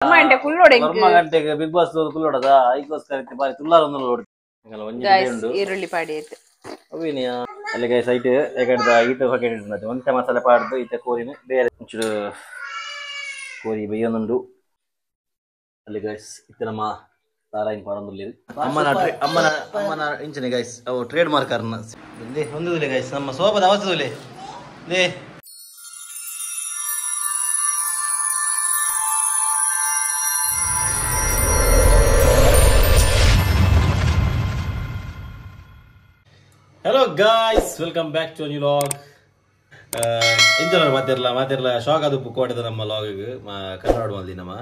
ಗಂಟೆಗೆ big boss ಕುಲ್ಲೋಡದ ಐಕೋಸ್ಕರ ಬಾರಿ ತುಲ್ಲಾರ ಒಂದು ಈರುಳ್ಳಿ ಪಾಡಿ ಆಯ್ತು. ಅಲ್ಲಿಗೆ ಸೈಟ್ ಏಕಂಡ ಈತ ಹೊಕ್ಕೆ ಒಂತೆ ಮಸಾಲೆ ಪಾಡ್ದು ಈತ ಕೋರಿನ ಬೇರೆ ಒಂಚೂರು ಕೋರಿ ಬೇಯೊಂದುಂಡು. ಅಲ್ಲಿ ಗೈಸ್ ಇತ್ತ ನಮ್ಮ ತಾರಾಯಿನ ಪಾಡೊಂದುಲ್ಲೆರ್ ಅಮ್ಮನ ಅಮ್ಮನ ಅಮ್ಮನ ಇಂಚನೆ ಗೈಸ್ ಅವು ಟ್ರೇಡ್ ಮಾರ್ಕ್ ಅರ್ನ ಒಂದುಲೆ ಗೈಸ್ ನಮ್ಮ ಸೋಪದ ಅವಸ್ಥೆ they. Hello guys, welcome back to new vlog. ಇಂಜನ ಮಾತಿರಲ್ಲ ಮಾತಿರಲ್ಲ ಶಾಕ್ ಅದು ಕೋಟೆದ ನಮ್ಮ ಲಾಗ್ ಕನ್ನಡ ಮಲ್ದಿ ನಮ್ಮ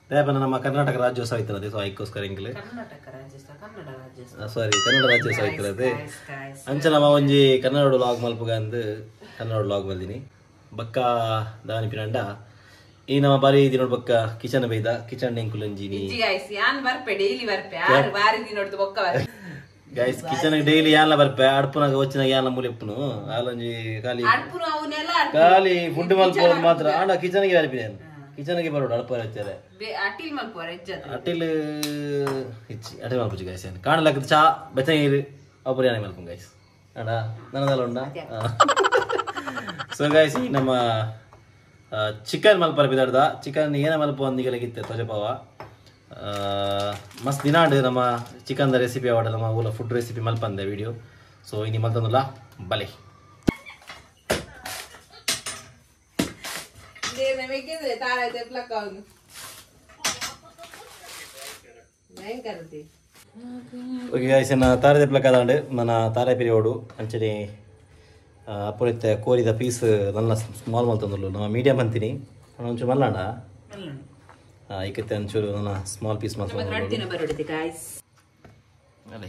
ದೇಪನ ನಮ್ಮ ಕರ್ನಾಟಕ ರಾಜ್ಯೋತ್ಸವ ಇತ್ತಲ್ಲದೆ, ಸೊ ಅದಕ್ಕೋಸ್ಕರ ಇಂಗ್ಲಿ ಸಾರಿ ಕನ್ನಡ ರಾಜ್ಯೋತ್ಸವ ಇತ್ತಲ್ಲದೆ ಅಂಚ ನಮ್ಮ ಒಂಜಿ ಕನ್ನಡ ಲಾಗ್ ಮಲ್ಪುಗ ಅಂದು ಕನ್ನಡ ಲಾಗ್ ಮಲ್ದಿನಿ. ಬಕ್ಕ ದಾನಿ ಪಿನಂಡ ಈ ನಮ್ಮ ಬಾರಿ ದಿನೋಡ್ ಬಕ್ಕ ಕಿಚನ್ ಬೈದ ಕಿಚನ್ ಎಂಕುಲಂಜಿನಿ guys. Kitchen daily ಯಾನ್ಲ ಬರ್ಪೆ ಅಡ್ಪುನಾಗ వచ్చిನಾಗ ಯಾನ್ಲ ಮೂಲೆಪ್ಪುನು ಆಲೊಂಜಿ ಖಾಲಿ ಖಾಲಿ ಫುಡ್ ಮಲ್ಪೋದು ಮಾತ್ರ ಆಂಡ ಕಿಚನ್ ಗೆ ಬರ್ಪಿನಿ ಕಿಚನ್ ಗೆ ಬರೋಡು ಅಡ್ಪ ಹಚ್ಚಾರೆ ಅಟಿಲ್ ಇಚ್ಚಿ ಅಟಿಲ್ ಮಲ್ಪುಜಿ ಗೈಸ್. ಕಾಣಲಕ್ಕ ಚಾ ಬೆಚ್ಚ ನೀರು ಅವು ಯಾನೆ ಮಲ್ಪು ಗೈಸ್ ಅಣ್ಣ ನನ್ನದಲ್ಲ ಉಂಡ. ಸೊ ಗೈಸ್ ಈ ನಮ್ಮ ಚಿಕನ್ ಮಲ್ಪರ ಬಿದಾಡ್ದ ಚಿಕನ್ ಏನ ಮಲ್ಪ ಅಂದಿಗೆಲಗಿತ್ತೆ ತೊಜಪಾವ ಮಸ್ತ್ ದಿನಾಂಡ್ ನಮ್ಮ chicken the recipe ಅವಾಡ ನಮ್ಮ ಊಲ ಫುಡ್ ರೆಸಿಪಿ ಮಲ್ಪಂದೆ ವಿಡಿಯೋ. ಸೊ ಇನಿ ಮಲ್ತಂದುಲ್ಲ ಬಲೆ ಓಕೆ ಗೈಸ್. ನನ್ನ ತಾರೆ ತೆಪ್ಲಕ್ಕದಾಂಡ್ ನನ್ನ ತಾರೆ ಪಿರಿಯೋಡು ಅಂಚನೆ ಅಪ್ಪುರಿತ್ತೆ ಕೋರಿದ ಪೀಸ್ ನನ್ನ ಸ್ಮಾಲ್ ಮಲ್ತಂದುಲ್ಲು ನಮ್ಮ ಮೀಡಿಯಮ್ ಅಂತೀನಿ ಒಂಚೂರು ಮಲ್ಲಣ್ಣ ಐಕತ್ತೆ ಒಂಚೂರು ನನ್ನ ಸ್ಮಾಲ್ ಪೀಸ್ ಅಲ್ಲ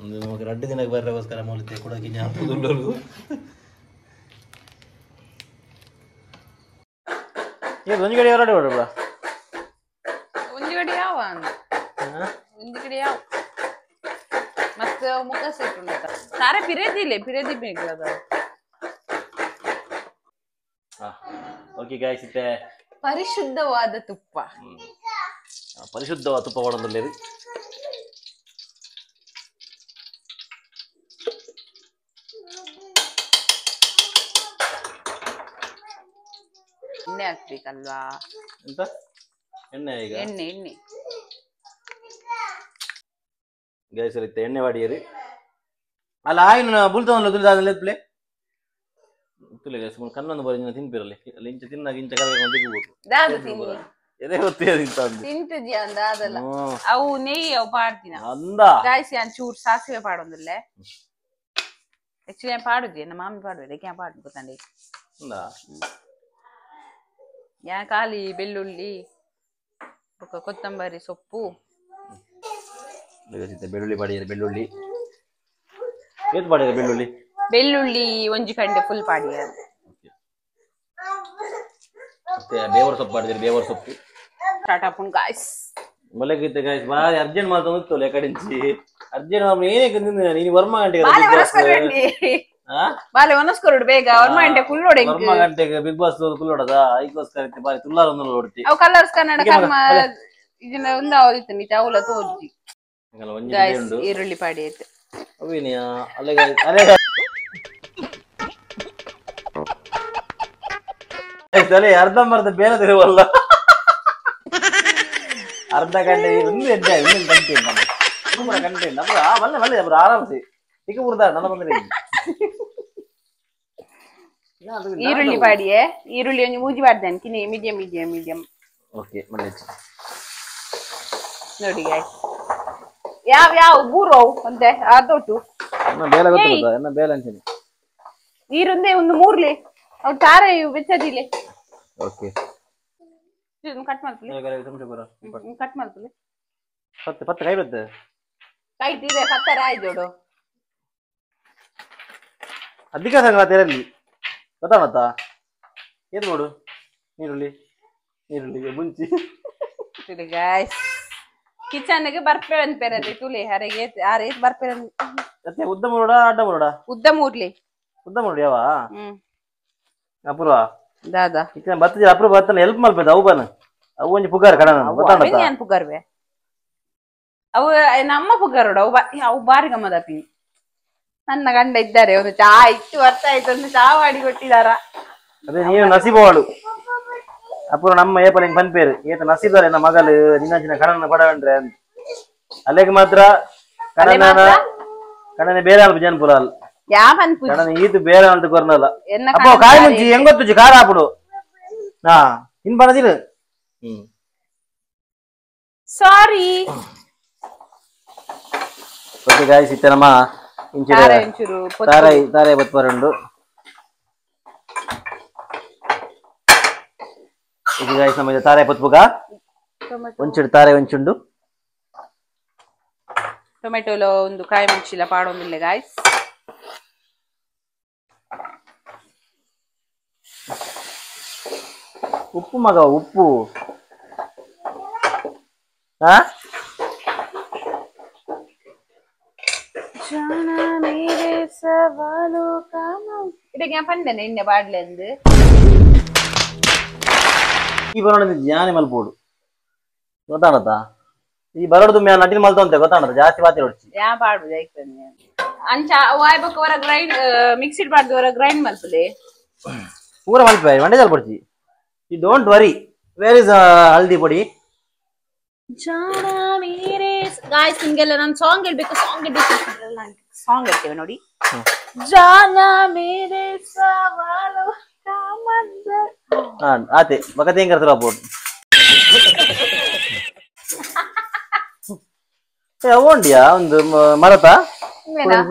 ಒಂದು ನಮಗೆ ರಡ್ಡು ದಿನಕ್ಕೆ ಬರೋಕ್ಕೋಸ್ಕರ ಮೌಲಿತೆ ಕೂಡ ಗಿಂಜ ಒಂದು ಗಡಿ ಎರಡು ಹೊರಡ ಒಂದು ಗಡಿ ಯಾವ ಒಂದು ಗಡಿ ಯಾವ ಮತ್ತೆ ಮುಖ ಸೆಟ್ ಉಂಟ ತಾರೆ ಪಿರೇದಿಲ್ಲ ಪಿರೇದಿ ಬೇಕದ. ಓಕೆ ಗೈಸ್ ಇತ್ತೆ ಪರಿಶುದ್ಧವಾದ ತುಪ್ಪ ಪರಿಶುದ್ಧವಾದ ತುಪ್ಪ ಹೊಡೋದ್ರಲ್ಲಿ ಎಣ್ಣೆ ಹಾಕ್ಬೇಕಲ್ವಾ? ಎಂತ ಎಣ್ಣೆ? ಈಗ ಎಣ್ಣೆ ಎಣ್ಣೆ ಗೈಸ್ ಇರುತ್ತೆ ಎಣ್ಣೆ ವಾಡಿಯರಿ ಅಲ್ಲ ಆಯ್ನು ಬುಲ್ತವಲ್ಲ ತುಳಿದ ಪ್ಲೇ ತುಲೆ ಗೈಸ್ ಕಣ್ಣನ್ನು ಬರೀ ತಿನ್ಪಿರಲಿ ಅಲ್ಲಿ ಇಂಚ ತಿನ್ನಾಗ ಇಂಚ ಎದೆ ಗೊತ್ತೇ ತಿಂತಿದ್ಯಾ ಅಂದ ಅದಲ್ಲ ಅವು ನೆಯ್ಯಿ ಅವು ಪಾಡ್ದಿನ ಅಂದ ಗೈಸ್ ಯಾನ್ ಚೂರು ಸಾಸಿವೆ ಪಾಡೊಂದಿಲ್ಲ. ಆಕ್ಚುಲಿ ನಾನು ಪಾಡುದಿ ನಮ್ಮ ಮಾಮಿ ಪಾಡುವೆ ಯಾಕೆ ಪಾಡು ಗೊತ್ತಂడి. ಯಾ ಖಾಲಿ ಬೆಳ್ಳುಳ್ಳಿ ಕೊತ್ತಂಬರಿ ಸೊಪ್ಪು ಬೆಳ್ಳುಳ್ಳಿ ಪಾಡಿಯರಿ ಬೆಳ್ಳುಳ್ಳಿ ಏತ್ ಪಾಡಿಯರಿ ಬೆಳ್ಳುಳ್ಳಿ ಬೆಳ್ಳುಳ್ಳಿ ಒಂಜಿ ಕಂಡೆ ಫುಲ್ ಪಾಡಿಯ. ಮತ್ತೆ ಬೇವರ ಸೊಪ್ಪು ಪಾಡಿದಿರಿ ಬೇವರ ಸೊಪ್ಪು ಸ್ಟಾರ್ಟ್ ಆಪುಂಡು ಗಾಯ್ಸ್. ಮಲಗಿದ್ದೆ ಗಾಯ್ಸ್ ಬಾರಿ ಅರ್ಜೆಂಟ್ ಮಾಡ್ತಂದಿತ್ತು ಲೇಕಡಿಂಚಿ ಅರ್ಜೆಂಟ್ ಮಾಡ್ಕೊಂಡು ಏನೇ ತಿಂದಿನ ನೀನು ವರ್ಮ ಗಂಟೆಗೆ ಬಾಲೆ ಒನಸ್ಕೊರಡು ಬೇಗ ವರ್ಮ ಗಂಟೆ ಕುಲ್ಲೋಡೆ ವರ್ಮ ಗಂಟೆಗೆ ಬಿಗ್ ಬಾಸ್ ಕುಲ್ಲೋಡದ ಐಕೋಸ್ಕರ ಬಾರಿ ತುಲ್ಲಾರ ಒಂದು ನೋಡ್ತಿ ಅವು ಕಲರ್ಸ್ ಕನ್ನಡ ಕರ್ಮ ಇದನ್ನ ಒಂದು ಅವದಿತ್ತು ನೀ ಅವಲ ತೋಜಿ ಗಾಯ್ಸ್. ಈರುಳ್ಳಿ ಪಾಡಿ ಆಯ್ತು ಅಲ್ಲೇ ಅಲ್ಲೇ ಅರ್ಧಂಬರ್ಧ ಬೇರೆ ತಿರುವಲ್ಲ ಅರ್ಧ ಗಂಟೆ ಒಂದು ಎಡ್ಡೆ ಇನ್ನೊಂದು ಗಂಟೆ ನಮ್ಮ ಗಂಟೆ ನಮ್ಮ ಮಲ್ಲೆ ಮಲ್ಲೆ ಆರಾಮ್ಸಿ ಈಗ ಉರ್ದ ನನ್ನ ಬಂದ್ರೆ ಈರುಳ್ಳಿ ಪಾಡಿಯೇ ಈರುಳ್ಳಿ ಒಂದು ಮೂಜಿ ಪಾಡ್ದೇನೆ ಕಿನಿ medium medium medium. Okay ಮಲ್ಲೆ ನೋಡಿ ಗಾಯ್ಸ್ ಯಾವ ಯಾವ ಬೂರು ಅವು ಒಂದೇ ಅದೊಟ್ಟು ಬೇಲೆ ಗೊತ್ತಿಲ್ಲ ಎನ್ನ ಬೇಲೆ ಅಂತೀನಿ ಈರುಂದೇ ಒಂದು ಮೂರ್ಲಿ ಅವು ತಾರೆ ಬೆಚ್ಚದಿಲ್ಲ. ಓಕೆ ಕಟ್ ಮಾಡ್ತಲೆ ಕಟ್ ಮಾಡ್ತಲೆ ಪತ್ತೆ ಪತ್ತೆ ಕೈ ಬತ್ತೆ ಕೈ ತೀರೆ ಪತ್ತರ ಆಯ್ತು ಅದಕ್ಕೆ ಸಂಗ ತೆರಲಿ ಗೊತ್ತಾ ಮತ್ತ ಏನು ನೋಡು ಈರುಳ್ಳಿ ಈರುಳ್ಳಿಗೆ ಮುಂಚಿ ಗಾಯ್ಸ್ ಕಿಚನ್ಗೆ ಬರ್ಪೆ ಅಂತ ಪೇರದೆ ತುಲೆ ಹರೆಗೆ ಆರೆ ಬರ್ಪೆ ಮತ್ತೆ ಉದ್ದ ಮೂರುಡ ಅಡ್ಡ ಮೂರುಡ ಉದ್ದ ಮೂರ್ಲಿ ಉದ್ದ ಮೂರುಡ ಯಾವ ಅಪೂರ್ವ ದಾದಾ ಕಿಚನ್ ಬರ್ತದೆ ಅಪೂರ್ವ ಬರ್ತಾನೆ ಹೆಲ್ಪ್ ಮಾಡ್ಬೇಕು ಅವು ಬನ್ನ ಅವು ಒಂಜಿ ಪುಗಾರ್ ಕಡನ ಗೊತ್ತಾಂಡ ಯಾನ್ ಪುಗಾರ್ವೆ ಅವು ನಮ್ಮ ಪುಗಾರೋಡು ಅವು ಅವು ಬಾರಿ ಗಮ್ಮದಪ್ಪಿ. ನನ್ನ ಗಂಡ ಇದ್ದಾರೆ, ಒಂದು ಚಾ ಇಟ್ಟು ಬರ್ತಾ ಇತ್ತು, ಒಂದು ಚಾ ಮಾಡಿ ಕೊಟ್ಟಿದಾರ. ಅದೇ ನೀನು ನಸೀಬವಾಳು ಅಪ್ಪು ನಮ್ಮ ಏಪಲ್ ಹಿಂಗ್ ಪನ್ಪೇರು ಏತ ನಸೀಬಾರೆ ನಮ್ಮ ಮಗಲು ನಿನ್ನ ಕಣನ ಪಡವಂಡ್ರೆ ಅಂತ. ಅಲ್ಲಿಗೆ ಮಾತ್ರ ಕಣನ ಕಣನೆ ಬೇರೆ ಅಲ್ಪ ಜನಪುರ ಅಲ್ಲ ಕಣನ ಈತು ಬೇರೆ ಅಂತ ಕೊರ್ನಲ್ಲ. ಅಪ್ಪೋ ಕಾಯಿ ಮುಂಚಿ ಹೆಂಗೊತ್ತುಜಿ ಖಾರ ಹಾಪುಡು. ಹಾ ಇನ್ ಬರದಿರು. ಹ್ಮ್ ಸಾರಿ. ಓಕೆ ಗಾಯ್ಸ್, ಇತ್ತೆ ನಮ್ಮ ತಾರೈ ತಾರೈ ಬತ್ಪರುಂಡು. ಇದು ಗಾಯ್ಸ್ ನಮ್ಮ ತಾರೈ ಪತ್ಪುಗ ಒಂಚೂರು ತಾರೈ ಒಂಚುಂಡು ಟೊಮೆಟೊಲ ಒಂದು ಕಾಯಿ ಮುಂಚಿಲ ಪಾಡೊಂದಿಲ್ಲ ಗಾಯ್ಸ್. ಉಪ್ಪು ಮಗ ಉಪ್ಪು. ಈ ಬರೋಣ ಜ್ಞಾನಿ ಮಲ್ಪೋಡು ಗೊತ್ತಾಣತ್ತ. ಈ ಬರೋದು ಮ್ಯಾ ನಟಿನ ಮಲ್ತ ಅಂತೆ ಗೊತ್ತಾಣತ್ತ, ಜಾಸ್ತಿ ಬಾತಿ ಹೊಡ್ಚಿ ಯಾ ಪಾಡುದು ಅಂಚ ವಾಯ್ಬಕ್ ಹೊರ ಗ್ರೈಂಡ್ ಮಿಕ್ಸಿಡ್ ಪಾಡ್ದು ಹೊರ ಗ್ರೈಂಡ್ ಮಲ್ಪುಲೆ ಪೂರ ಮಲ್ಪೆ ಮಂಡೆ ಜಾಲ್ ಪಡ್ಚಿ. You don't worry. Where is haldi podi? ಜಾನ ಮೇರೆ ಗಾಯ್ಸ್, ನಿಮಗೆಲ್ಲ ನಾನು ಸಾಂಗ್ ಹೇಳ್ಬೇಕು, ಸಾಂಗ್ ಹೇಳ್ಬೇಕು, ಸಾಂಗ್ ಹೇಳ್ತೇವೆ ನೋಡಿ. ಜಾನ ಮೇರೆ ಸವಾಲು ಕಾಮಂದ ಆತೆ ಬಕತೆ ಹೆಂಗ್ ಕರ್ತಾರ ಅಪ್ಪೋಡ್. ಏ ಅವೊಂಡಿಯಾ ಒಂದು ಮರತ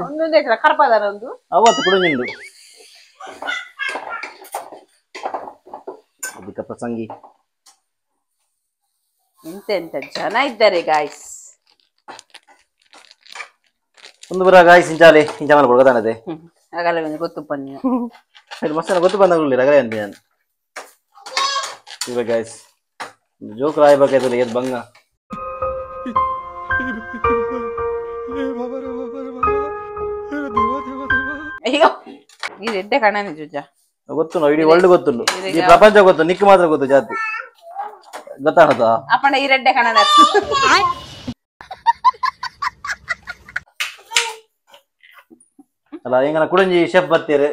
ಒಂದೊಂದು ಕರ್ಪದಾರ ಒಂದು ಅವತ್ತು ಕುಡಿದಿಂಡು ಅದಕ್ಕೆ ಪ್ರಸಂಗಿ ಎಂತ ಎಂತ ಜನ ಇದ್ದಾರೆ ಗಾಯ್ಸ್. ಒಂದು ಬರ ಗಾಯ್ಸ್ ಇಂಚಾಲೆ ಇಂಚ ಮೇಲೆ ಕೊಡ್ತಾನದೆ ಆಗಲ್ಲ ಗೊತ್ತು ಬನ್ನಿ ಮಸ್ತ್ ಗೊತ್ತು ಬಂದಾಗಲಿ ರಗಳೆ ಅಂತ ನಾನು. ಇವಾಗ ಗಾಯ್ಸ್ ಜೋಕ್ ರಾಯಬೇಕಾಯ್ತಲ್ಲ ಏದ್ ಬಂಗ. ಅಯ್ಯೋ ಇದು ಎಡ್ಡೆ ಕಣನೆ ಜುಜ್ಜ ಗೊತ್ತು ನಾವು ಇಡೀ ವರ್ಲ್ಡ್ ಗೊತ್ತುಂಡು, ಈ ಪ್ರಪಂಚ ಗೊತ್ತು, ನಿಕ್ ಮಾತ್ರ ಗೊತ್ತು ಜಾತಿ ಗೊತ್ತಾಣದ ಅಪ್ಪಣ ಈ ರೆಡ್ಡೆ ಕಣನ. ಅಲ್ಲ ಹೆಂಗನ ಕುಡಂಜಿ ಶೆಫ್ ಬರ್ತೀರಿ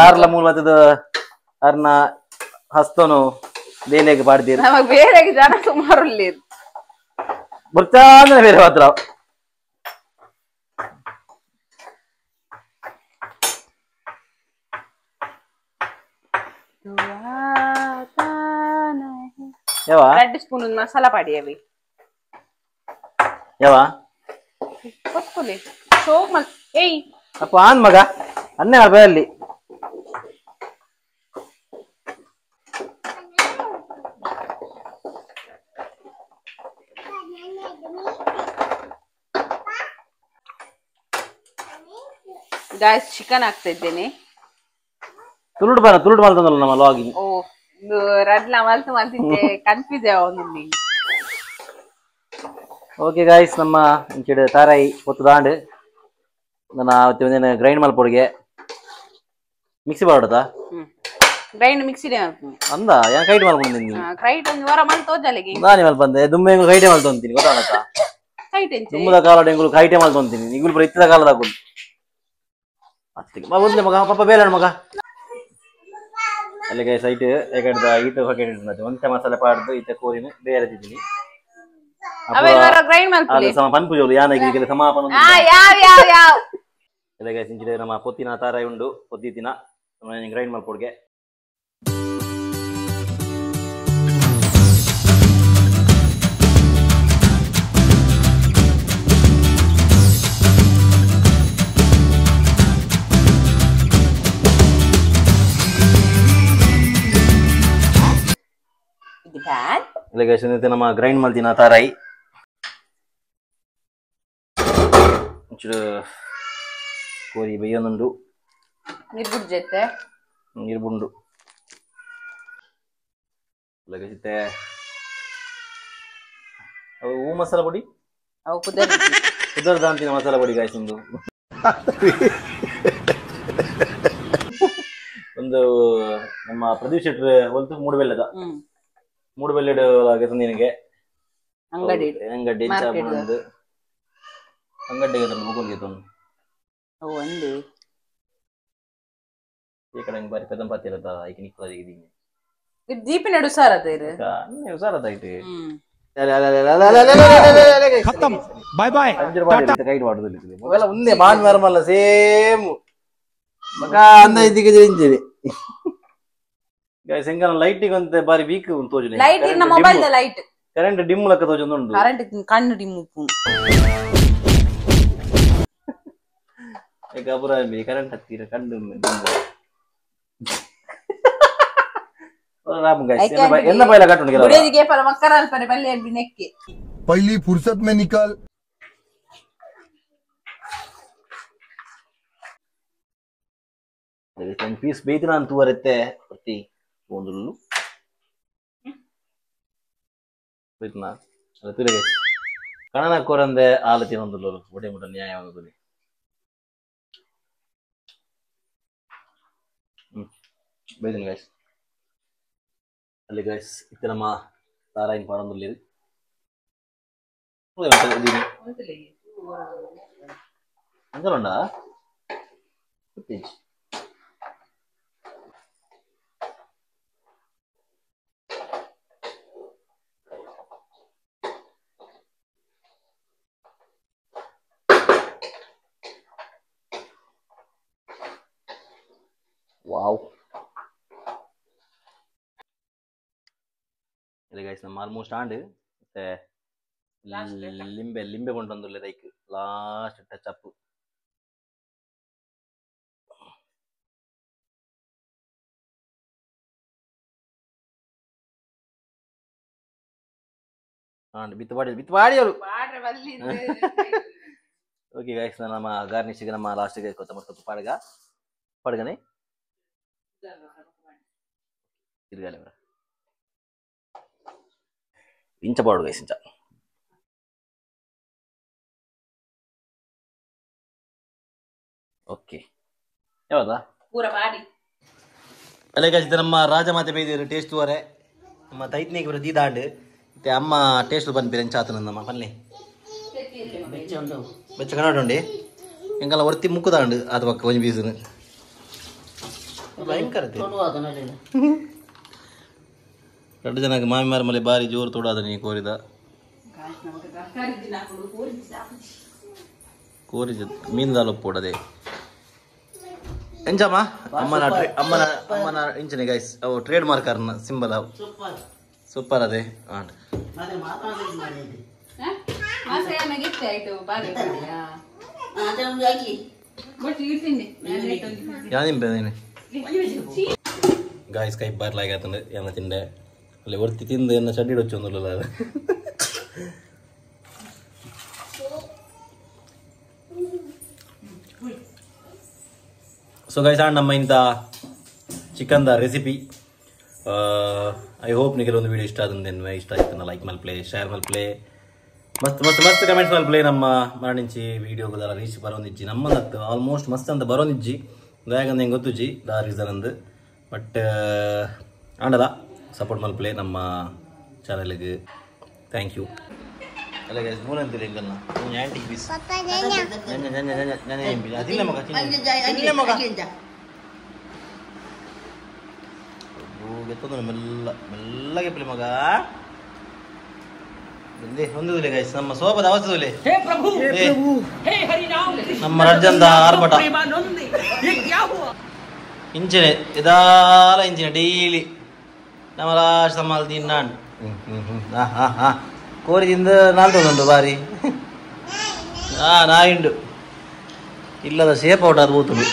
ಆರ್ಲ ಮೂಲ ಬತ್ತದ ಅರ್ನ ಹಸ್ತನು ಬೇಲೆಗೆ ಪಾಡ್ತೀರಿ. ನಮಗ್ ಬೇರೆ ಜನ ಸುಮಾರು ಬರ್ತಾ ಅಂದ್ರೆ ಬೇರೆ ಮಾತ್ರ. ಯಾವ 2 ಸ್ಪೂನ್ ಮಸಾಲ ಪಾಡಿಯವಿ ಯಾವ ಕೊತ್ಕೊಲಿ ಶೋಕ್ ಮಲ್. ಏಯ್ ಅಪ್ಪ ಆನ್ ಮಗ ಅನ್ನೆ ಅಲ್ಲಿ ಗಾಯ್ಸ್ ಚಿಕನ್ ಹಾಕ್ತಾ ಇದ್ದೇನೆ. ತುಳುಡು ಬರ ತುಳುಡು ಮಲ್ತಂದಲ್ಲ ನಮ್ಮ ಲಾಗಿಂಗ್. ಓ ರಡ್ಲ ಮಲ್ತು ಮಲ್ತಿದ್ದೆ ಕನ್ಫ್ಯೂಸ್ ಆವೊಂದುಂಡು. ಓಕೆ ಗಾಯ್ಸ್, ನಮ್ಮ ಇಂಚಿಡು ತಾರಾಯಿ ಪೊತ್ತು ದಾಂಡು ನನ್ನ ಒಂದೇನು ಗ್ರೈಂಡ್ ಮಲ್ಪೊಡಿಗೆ ಮಿಕ್ಸಿ ಮಾಡೋದಾ? ಗ್ರೈಂಡ್ ಮಿಕ್ಸಿಡೆ ಅಂದ ಯಾನ್ ಕೈಟ್ ಮಲ್ಪೊಂದಿನಿ. ಕೈಟ್ ಒಂದು ವಾರ ಮಲ್ತ ತೋಜಲೆಗೆ ನಾನೇ ಮಲ್ಪಂದೆ ದುಮ್ಮೆ ಎಂಗುಲು ಕೈಟೆ ಮಲ್ತೊಂತೀನಿ ಗೊತ್ತಾಣತ್ತ. ಕೈಟ್ ಎಂಚೆ ದುಮ್ಮದ ಕಾಲಡ್ ಎಂಗುಲು ಕೈಟೆ ಮಲ್ತೊಂತೀನಿ, ನಿಗುಲು ಪೂರ ಇತ್ತದ ಕಾಲದಾಗುಲು. ಅತ್ತಿಗೆ ಮಾ ಬೊಂದೆ ಮಗ ಪಾಪ ಬೇಲಣ ಮಗ ಅಲ್ಲಿಗೆ ಸೈಟ್ ಏಕಂಡ ಈತ ಹೊಕೆಟ್ ಒಂತೆ ಮಸಾಲೆ ಪಾಡ್ದು ಈತ ಕೋರಿನ ಬೇರೆ ತಿದ್ದೀನಿ. ಗ್ರೈಂಡ್ ಮಲ್ಪುಲೆ ಸಮ ಪನ್ಪುಜೋಲು ಯಾನಗೆ ಈಗಲ ಸಮಾಪನ. ಯಾವ ಯಾವ ಯಾವ ಅಲ್ಲಿಗೆ ಇಂಚಿಡೆ ನಮ್ಮ ಪೊತ್ತಿನ ತಾರಾಯಿ ಉಂಡು ಪೊತ್ತಿನ ಗ್ರೈಂಡ್ ಮಲ್ಪೊಡ್ಗೆ. ಅಲ್ಲಿಗೆ ನಮ್ಮ ಗ್ರೈಂಡ್ ಮಲ್ತಿನ ತಾರಾಯಿ ಒಂಚೂರು ಕೋರಿ ಬೇಯೊಂದುಂಡು ನೀರು ಬುಡ್ಜೈತೆ ನೀರು ಬುಂಡು ಅಲ್ಲಿಗೆ ಅವು ಹೂ ಮಸಾಲ ಪುಡಿ ಅವು ಕುದರ್ ಕುದರ್ ದಾಂತಿನ ಮಸಾಲ ಪುಡಿ ಗಾಯ್ಸ್. ಒಂದು ಒಂದು ನಮ್ಮ ಪ್ರದೀಪ್ ಶೆಟ್ರ್ ಹೊಲ್ತು ಮೂಡುಬೆಲ್ಲದ ಮೂಡುಬೆಳ್ಳಿಡ್ ಗೆತಂದಿನಗೆ ಅಂಗಡಿ ಅಂಗಡಿ ಇಂಚ ಅಂಗಡಿ ಗೆತಂದು ಮುಗುಲ್ ಗೆತಂದು ಓ ಅಂದೆ ಈ ಕಡೆ ಬಾರಿ ಪೆದಂ ಪಾತಿರದ ಐಕೆ ನಿಕ್ಕದ ಇದೀನಿ ದೀಪಿನ ಉಸಾರದ ಇರು ಉಸಾರದ ಐತೆ ಖತಮ್ ಬಾಯ್ ಬಾಯ್ ಕೈಟ್ ಮಾಡುದಿಲ್ಲ ಮೊಗಲ ಒಂದೇ ಮಾನ್ ಮರಮಲ್ಲ ಸೇಮ್ ಮಗ ಅಂದ ಇದಕ್ಕೆ ಜಿಂಜಿರಿ ಗೈಸ್ ಎಂಗನ ಲೈಟಿಗೆ ಒಂತೆ ಬಾರಿ ವೀಕ್ ಉಂಟು ತೋಜುನೆ ಲೈಟ್ ಇನ್ನ mobile the light current dim ಲಕ್ಕ ತೋಜೊಂದು ಉಂಟು ಕರೆಂಟ್ ಕಣ್ಣು ಡಿಮ್ ಉಪ್ಪು ಈಗ ಅಬುರಾಮಿ ಕರೆಂಟ್ ಹತ್ತಿರ ಕಣ್ಣು ಡಿಮ್ ರಾಮ್ ಗೈಸ್ ಎನ್ನ ಬೈಲ ಕಟ್ಟುಂಡು ಕೆಲವು ಗುಡಿಯದಿಗೆ ಪಲ ಮಕ್ಕರ ಅಲ್ಪನೆ ಬಲ್ಲೆ ಅಲ್ಬಿ ನೆಕ್ಕೆ पहली फुर्सत में निकल ಒಂದು ಪೀಸ್ ಬೇಯ್ತು ನಾನು ತೂವರೆತ್ತೆ ಪ್ರತಿ ಒಂದುಳ್ಳು ಬೇಯ್ತುನಾ ಅಲ್ಲ ತುಲೆ ಗೈಸ್ ಕಣನ ಕೋರಂದೆ ಆಲತಿ ಒಂದುಳ್ಳು ಒಡೆ ಮುಟ ನ್ಯಾಯ ಒಂದು ಬೇಯ್ತೀನಿ ಗೈಸ್ ಅಲ್ಲಿ ಗೈಸ್ ಇತ್ತೆ ನಮ್ಮ ತಾರಾಯಿನ ಪಾಡೊಂದುಲ್ಲೆರ್ ಅಂಚಲುಂಡಾ ಗೊತ್ತಿಜ್ಜಿ ವಾವ್ ಇಲ್ಲ ಗೈಸ್ ನಮ್ಮ ಆಲ್ಮೋಸ್ಟ್ ಆಂಡ್ ಮತ್ತೆ ಲಿಂಬೆ ಲಿಂಬೆ ಕೊಂಡೊಂದುಲ್ಲೆ like last touch up and ಬಿತ್ತು ಬಾಡಿ ಬಿತ್ತು ಬಾಡಿ ಅವರು ಓಕೆ ಗೈಸ್ ನಮ್ಮ ಗಾರ್ನಿಷ್ಗೆ ನಮ್ಮ ಲಾಸ್ಟ್ಗೆ ಕೊತ್ತಂಬರಿ ಸೊಪ್ಪು ಪಾಡ್ಗ ಪಾಡ್ಗನೆ ತಿರ್ಗಾಲೆ ಬರ ಇಂಚ ಪಾಡು ಗೈಸ್ ಇಂಚ ಓಕೆ ಯಾವ್ದಾ ಪೂರ ಬಾಡಿ ಅಲ್ಲೇ ಗೈಸ್ ಇದು ನಮ್ಮ ರಾಜಮಾತೆ ಬೈದಿರು ಟೇಸ್ಟ್ ವರೆ ನಮ್ಮ ತೈತ್ನಿಗೆ ಬರೋ ದೀದಾಂಡು ಮತ್ತೆ ಅಮ್ಮ ಟೇಸ್ಟ್ ಪನ್ಪಿರ ಇಂಚಾತನ ನಮ್ಮ ಪನ್ಲೆ ಬೆಚ್ಚ ಕನ್ನಡ ಎಂಕಲ್ಲ ಒರ್ತಿ ಮುಕ್ಕುದಾಂಡು ಅದು ಪಕ್ಕ ಒಂಜಿ ಪೀಸನು ಭಯಂಕರ ಎರಡು ಜನಕ್ಕೆ ಮಾಮಿ ಮಾರ ಮಲೆ ಬಾರಿ ಜೋರು ತೊಡಾದ ನೀ ಕೋರಿದ ಕೋರಿ ಮೀನು ಒಪ್ಪೋಡದೆ ಎಂಚಮ್ಮ ಅಮ್ಮನ ಅಮ್ಮನ ಅಮ್ಮನ ಇಂಚನೆ ಗೈಸ್ ಅವು ಟ್ರೇಡ್ ಮಾರ್ಕರ್ನ ಸಿಂಬಲ್ ಅವು ಸೂಪರ್ ಅದೇ ಆಂಡ್ ಗಾಯ್ಸ್ ಕೈ ಬಾರ್ಲಾಗತ್ತಂದ್ರೆ ಏನ ತಿಂಡೆ ಅಲ್ಲಿ ಒರ್ತಿ ತಿಂದು ಎನ್ನ ಚಡ್ಡಿ ಹೊಚ್ಚೊಂದುಲ್ಲ ಅದು ಸೊ ಗೈಸ್ ನಮ್ಮ ಇಂಥ ಚಿಕನ್ದ ರೆಸಿಪಿ I hope ನಿಮಗೆ ಒಂದು ವಿಡಿಯೋ ಇಷ್ಟ ಆದಂದೇನು ಇಷ್ಟ ಆಯ್ತು ಲೈಕ್ ಮಲ್ಪ್ಲೆ ಶೇರ್ ಮಲ್ಪ್ಲೆ ಮಸ್ತ್ ಮಸ್ತ್ ಮಸ್ತ್ ಕಮೆಂಟ್ಸ್ ಮಲ್ಪ್ಲೆ ನಮ್ಮ ಮರಣಿಂಚಿ ವಿಡಿಯೋ ರೀಚ್ ಬರೋಂದಿಜ್ಜಿ ನಮ್ಮದತ್ತು ಆಲ್ಮೋಸ್ಟ್ ಮಸ್ತ್ ಅಂತ ಬರೋಂದಿಜ್ಜಿ ದಾಯಾಗಂದ ಹೆಂಗೆ ಗೊತ್ತುಜ್ಜಿ ದಾ ರೀಸನ್ ಅಂದು ಬಟ್ ಆಂಡಲ ಸಪೋರ್ಟ್ ಮಲ್ಪ್ಲೆ ನಮ್ಮ ಚಾನಲ್ಗೆ thank you ಅಲ್ಲ ಗೈಸ್ ನೂನೆ ಅಂತೀರಿ ಹೆಂಗಲ್ಲ ನೂನೆ ಆಂಟಿಕ್ ಪೀಸ್ ಅದಿಲ್ಲ ಮಗ ತಿನ್ನಿ ಮಗ ಗೆತ್ತೊಂದು ಮೆಲ್ಲ ಮೆಲ್ಲಗೆ ಪಿಲಿ ಮಗ ಹೊಂದಿದಿಲ್ಲ ಗೈಸ್ ನಮ್ಮ ಸೋಪದ ಅವಸ್ಥೆ ಹೇ ಪ್ರಭು ಹೇ ಹರಿರಾಮ್ ನಮ್ಮ ರಜ್ಜಂದ ಆರ್ಭಟ ಇಂಚಿನೆ ಇದಾಲ ಇಂಚಿನೆ ಡೈಲಿ ನಮ್ಮ ಲಾಸ್ಟ್ ಸಮಾಲ್ ತಿನ್ನಾಂಡ್ ಹಾ ಹಾ ಕೋರಿ ತಿಂದು ನಾಲ್ತೊಂದುಂಡು ಬಾರಿ ಹಾ ನಾಯಿಂಡು ಇಲ್ಲದ ಶೇಪ್ ಔಟ್ ಅದು ಹೋತುಂಡು.